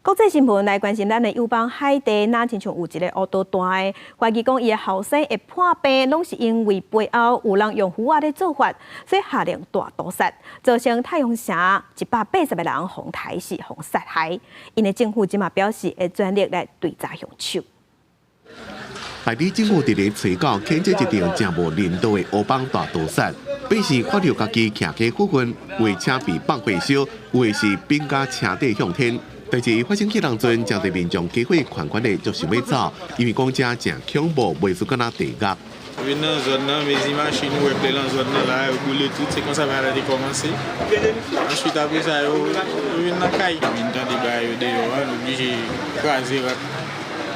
國際新聞來關心咱的友邦海地，若親像有一个烏刀大的，懷疑講伊的後生會破病，攏是因為背後有人用符仔咧做法，所以下令大屠殺，造成太陽城180個人予刣死、予殺害。𪜶的政府這馬表示會全力來追查兇手。海地政府佇咧初九譴責這場誠無人道的黑幫大屠殺，百姓看著家己徛街附近，有的車被放火燒，有的是反共車底向天。代誌發生彼當陣，誠濟民眾家伙款款的就想欲走，因為講這誠恐怖，袂輸敢若地獄。 Vin nan zòn nan, mezi machin ou wè plen nan zòn nan la, yo boule tout, se konsa bagay la te kòmanse. Answit apre sa yo, yo vin nan kay. Vin tande bagay yo deyò a, nou oblije kraze rak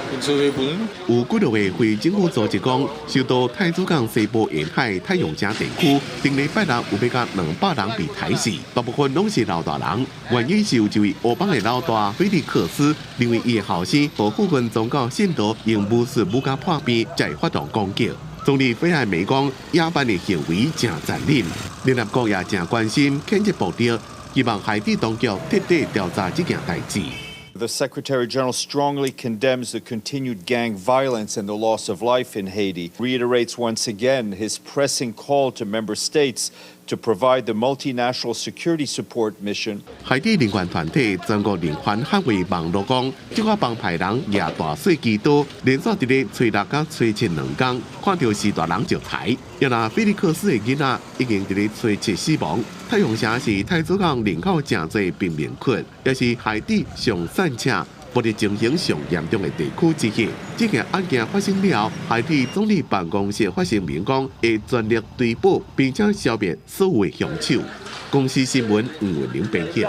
pou n sove poul nou. 有幾落個非政府組織講，首都太子港西部沿海太陽城地區，頂禮拜六有欲共200人被刣死，大部分攏是老大人。原因是有一位黑幫的老大菲利克斯，認為伊的後生和部分宗教信徒用巫術巫共破病，才會發動攻擊。總理費艾梅講，野蠻的行為誠殘忍，聯合國也誠關心譴責暴力，希望海地當局徹底調查這件代誌。 The Secretary General strongly condemns the continued gang violence and the loss of life in Haiti, reiterates once again his pressing call to member states to provide the multinational security support mission. 海地人權團體全國人權捍衛網絡講，這個幫派人舉大細支刀，連續佇咧初六佮初七兩工，看著是大人就刣。予若菲利克斯的囡仔已經佇咧初七死亡。太陽城是太子港人口誠濟貧民窟，也是海地上散赤、暴力情形上嚴重的地區之一。這件案件發生了後，海地總理辦公室發聲明講，會全力追捕，並且消滅所有的兇手。公視新聞吳文玲編譯。